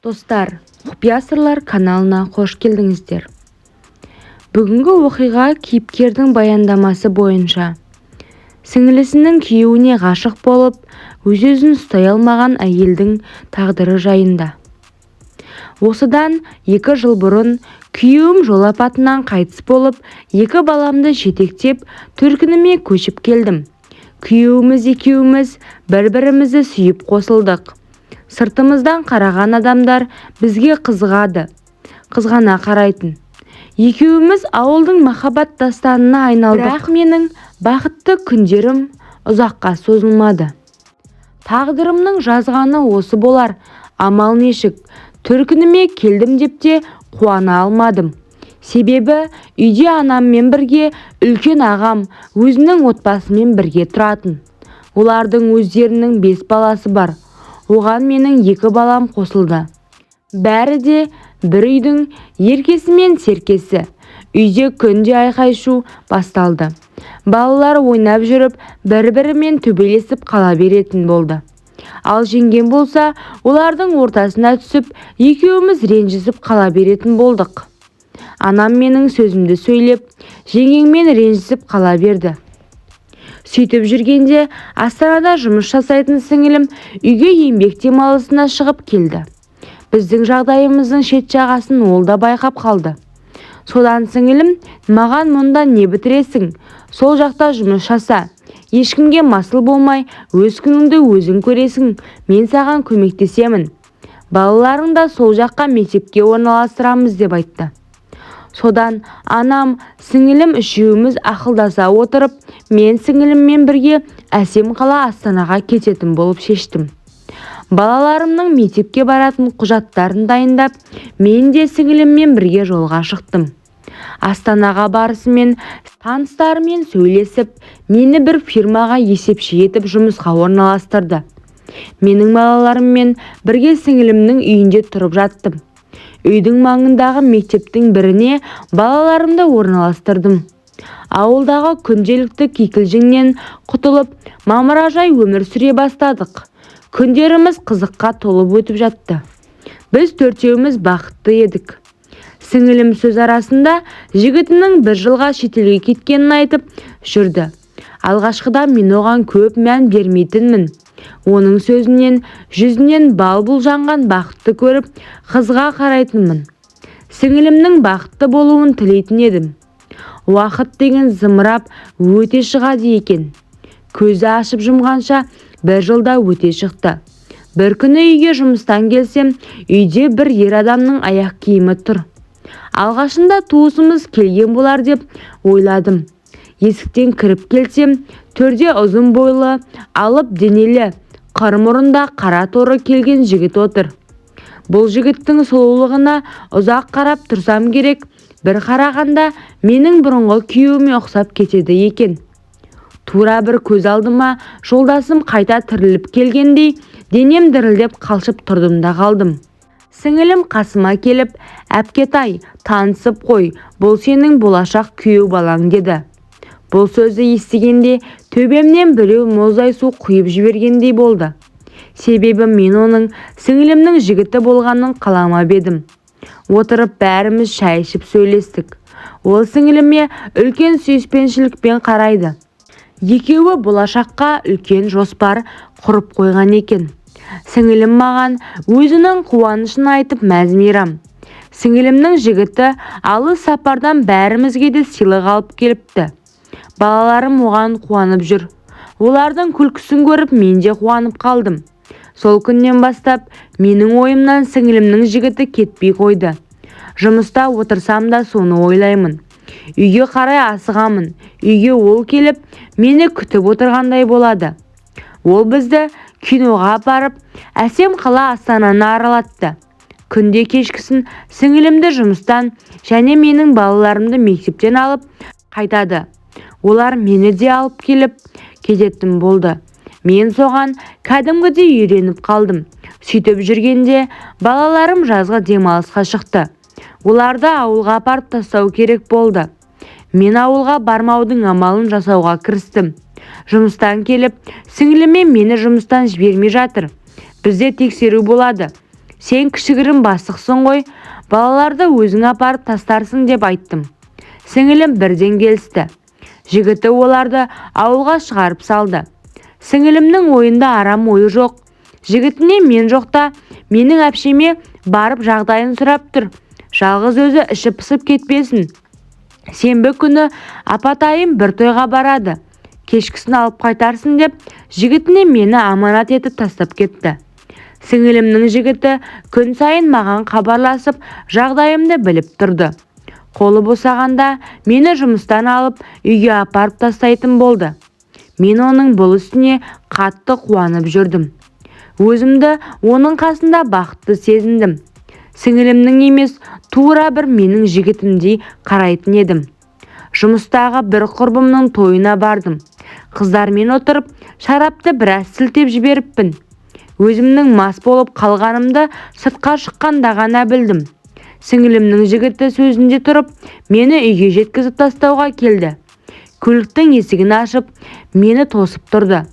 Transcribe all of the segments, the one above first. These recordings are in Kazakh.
Достар, «Құпия сырлар» каналына қош келдіңіздер! Бүгінгі оқиға кейіпкердің баяндамасы бойынша. Сіңілісінің күйеуіне ғашық болып, өз-өзін ұстай алмаған әйелдің тағдыры жайында. Осыдан 2 жыл бұрын күйеуім жол апатынан қайтыс болып, екі баламды жетектеп төркініме көшіп келдім. Күйеуіміз екеуміз бір-бірімізді сүйіп қосылдық. Сыртымыздан қараған адамдар бізге қызығады, қызғана қарайтын. Екеуміз ауылдың махаббат дастанына айналдық. Бірақ менің бақытты күндерім ұзаққа созылмады. Тағдырымның жазғаны осы болар, амал нешік. Төркініме келдім деп те қуана алмадым. Себебі үйде анаммен бірге үлкен ағам өзінің отбасымен бірге тұратын. Олардың өздерінің бес баласы бар. Оған менің екі балам қосылды. Бәрі де бір үйдің еркесі мен серкесі. Үйде күнде айқай-шу басталды. Балалар ойнап жүріп бір-бірімен төбелесіп қала беретін болды. Ал жеңгем болса, олардың ортасына түсіп, екеуміз ренжісіп қала беретін болдық. Анам менің сөзімді сөйлеп, жеңгеңмен ренжісіп қала берді. Сөйтіп жүргенде Астанада жұмыс жасайтын сіңілім үйге еңбек демалысына шығып келді. Біздің жағдайымыздың шет жағасын ол да байқап қалды. Содан сіңілім маған: «Мұнда не бітіресің, сол жақта жұмыс жаса, ешкімге масыл болмай, өз күніңді өзің көресің, мен саған көмектесемін, балаларыңды да сол жаққа мектепке орналастырамыз», – деп айтты. Содан анам, сіңілім үшеуміз ақылдаса отырып, мен сіңіліммен бірге әсем қала Астанаға кететін болып шештім. Балаларымның мектепке баратын құжаттарын дайындап, мен де сіңіліммен бірге жолға шықтым. Астанаға барысымен таныстарымен сөйлесіп, мені бір фирмаға есепші етіп жұмысқа орналастырды. Менің балаларыммен бірге сіңілімнің үйінде тұрып жаттым. Үйдің маңындағы мектептің біріне балаларымды орналастырдым. Ауылдағы күнделікті кикілжіңнен құтылып, мамыражай өмір сүре бастадық. Күндеріміз қызыққа толып өтіп жатты. Біз төртеуміз бақытты едік. Сіңілім сөз арасында жігітінің бір жылға шетелге кеткенін айтып жүрді. Алғашқыда мен оған көп мән бермейтінмін. Оның сөзінен, жүзінен бал-бұл жанған бақытты көріп, қызыға қарайтынмын. Сіңілімнің бақытты болуын тілейтін едім. Уақыт деген зымырап өте шығады екен. Көзді ашып жұмғанша бір жылда өте шықты. Бір күні үйге жұмыстан келсем, үйде бір ер адамның аяқ киімі тұр. Алғашында туысымыз келген болар деп ойладым. Есіктен кіріп келсем, төрде ұзын бойлы, алып денелі, қыр мұрында қара торы келген жігіт отыр. Бұл жігіттің сұлулығына ұзақ қарап тұрсам керек, бір қарағанда менің бұрынғы күйеуіме ұқсап кетеді екен. Тура бір көз алдыма жолдасым қайта тіріліп келгендей, денем дірілдеп, қалшып тұрдым да қалдым. Сіңілім қасыма келіп: «Әпкетай, танысып қой, бұл сенің болашақ күйеу балаң», – деді. Бұл сөзді естігенде төбемнен біреу мұздай су құйып жібергендей болды. Себебі мен оның сіңілімнің жігіті болғанын қаламап едім. Отырып бәріміз шай ішіп сөйлестік. Ол сіңіліме үлкен сүйіспеншілікпен қарайды. Екеуі болашаққа үлкен жоспар құрып қойған екен. Сіңілім маған өзінің қуанышын айтып, мәз-мейрам. Сіңілімнің жігіті алыс сапардан бәрімізге де сыйлық алып келіпті. Балаларым оған қуанып жүр. Олардың күлкісін көріп, мен де қуанып қалдым. Сол күннен бастап менің ойымнан сіңілімнің жігіті кетпей қойды. Жұмыста отырсам да соны ойлаймын. Үйге қарай асығамын. Үйге ол келіп, мені күтіп отырғандай болады. Ол бізді киноға апарып, әсем қала Астананы аралатты. Күнде кешкісін сіңілімді жұмыстан және менің балаларымды мектептен алып қайтады. Олар мені де алып келіп кететін болды. Мен соған кәдімгідей үйреніп қалдым. Сөйтіп жүргенде балаларым жазғы демалысқа шықты. Оларды ауылға апарып тастау керек болды. Мен ауылға бармаудың амалын жасауға кірістім. Жұмыстан келіп, сіңіліме: «Мені жұмыстан жібермей жатыр, бізде тексеру болады. Сен кішігірім бастықсың ғой, балаларды өзің апарып тастарсың деп айттым. Сіңілім бірден келісті. Жігіті оларды ауылға шығарып салды. Сіңілімнің ойында арам ойы жоқ. Жігітіне мен жоқта менің әпшеме барып жағдайын сұрап тұр. Жалғыз өзі іші пысып кетпесін. Сенбі күні апатайым бір тойға барады. Кешкісін алып қайтарсың деп жігітіне мені аманат етіп тастап кетті. Сіңілімнің жігіті күн сайын маған хабарласып, жағдайымды біліп тұрды. Қолы босағанда мені жұмыстан алып, үйге апарып тастайтын болды. Мен оның бұл ісіне қатты қуанып жүрдім. Өзімді оның қасында бақытты сезіндім. Сіңілімнің емес, тура бір менің жігітімдей қарайтын едім. Жұмыстағы бір құрбымның тойына бардым. Қыздармен отырып, шарапты біраз сілтеп жіберіппін. Өзімнің мас болып қалғанымды сыртқа шыққанда ғана білдім. Сіңілімнің жігіті сөзінде тұрып, мені үйге жеткізіп тастауға келді. Көліктің есігін ашып, мені тосып тұрды.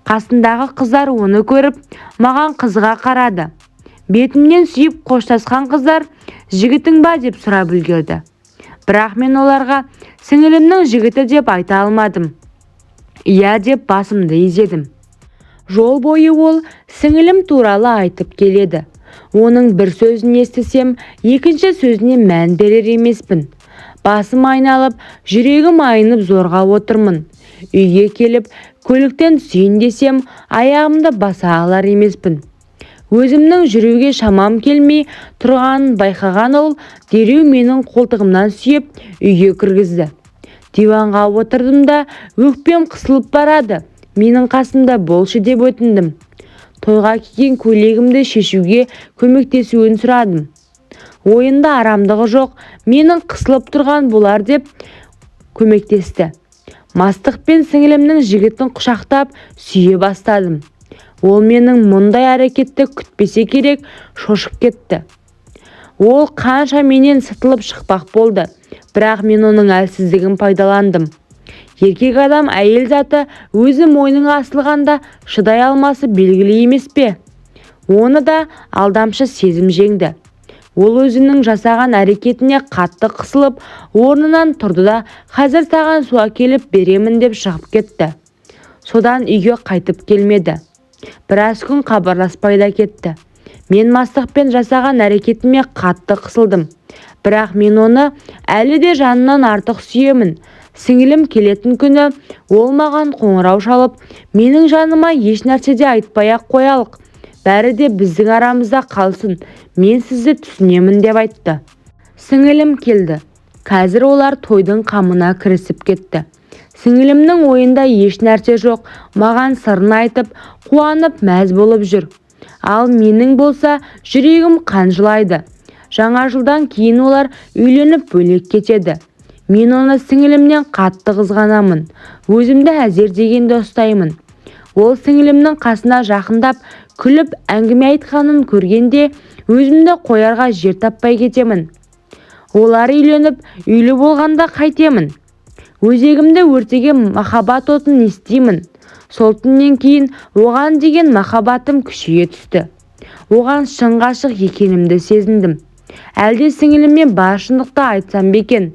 Қасындағы қыздар оны көріп, маған қызыға қарады. Бетімнен сүйіп қоштасқан қыздар жігітің ба деп сұрап үлгерді. Бірақ мен оларға сіңілімнің жігіті деп айта алмадым. Иә деп басымды изедім. Жол бойы ол сіңілім туралы айтып келеді. Оның бір сөзін естісем, екінші сөзіне мән берер емеспін. Басым айналып, жүрегім айнып зорға отырмын. Үйге келіп, көліктен түсейін десем, аяғымды баса алар емеспін. Өзімнің жүруге шамам келмей тұрғанын байқаған ол дереу менің қолтығымнан сүйеп үйге кіргізді. Диванға отырдым да, өкпем қысылып барады, менің қасымда болшы деп өтіндім. Тойға киген көйлегімді шешуге көмектесуін сұрадым. Ойында арамдығы жоқ, менің қысылып тұрған болар деп көмектесті. Мастықпен сіңілімнің жігітін құшақтап сүйе бастадым. Ол менің мұндай әрекетті күтпесе керек, шошып кетті. Ол қанша менен сытылып шықпақ болды, бірақ мен оның әлсіздігін пайдаландым. Еркек адам әйел заты өзі мойныңа асылғанда шыдай алмасы белгілі емес пе? Оны да алдамшы сезім жеңді. Ол өзінің жасаған әрекетіне қатты қысылып, орнынан тұрды да, қазір саған су әкеліп беремін деп шығып кетті. Содан үйге қайтып келмеді. Біраз күн хабарласпай да кетті. Мен мастықпен жасаған әрекетіме қатты қысылдым. Бірақ мен оны әлі де жанымнан артық сүйемін. Сіңілім келетін күні ол маған қоңырау шалып, менің жаныма еш нәрсе де айтпай-ақ қоялық. Бәрі де біздің арамызда қалсын, мен сізді түсінемін деп айтты. Сіңілім келді. Қазір олар тойдың қамына кірісіп кетті. Сіңілімнің ойында еш нәрсе жоқ, маған сырын айтып, қуанып мәз болып жүр. Ал менің болса жүрегім қан жылайды. Жаңа жылдан кейін олар үйленіп бөлек кетеді. Мен оны сіңілімнен қатты қызғанамын. Өзімді әзер дегенде ұстаймын. Ол сіңілімнің қасына жақындап, күліп әңгіме айтқанын көргенде өзімді қоярға жер таппай кетемін. Олар үйленіп, үйлі болғанда қайтемін. Өзегімді өртеген махаббат отын не істеймін? Сол түннен кейін оған деген махаббатым күшейе түсті. Оған шын ғашық екенімді сезіндім. Әлде сіңіліме бар шындықты айтсам ба екен?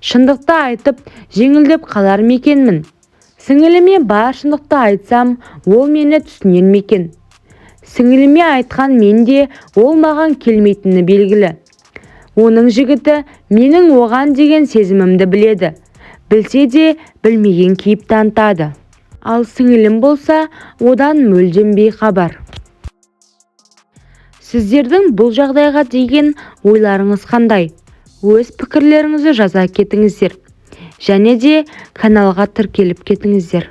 Шындықты айтып, жеңілдеп қалар ма екенмін? Сіңіліме бар шындықты айтсам, ол мені түсінер ме екен? Сіңіліме айтқан менде ол маған келмейтіні белгілі. Оның жігіті менің оған деген сезімімді біледі. Білсе де білмеген кейіп танытады. Ал сіңілім болса, одан мүлдем бейхабар. Сіздердің бұл жағдайға деген ойларыңыз қандай? Өз пікірлеріңізді жаза кетіңіздер. Және де каналға тіркеліп кетіңіздер.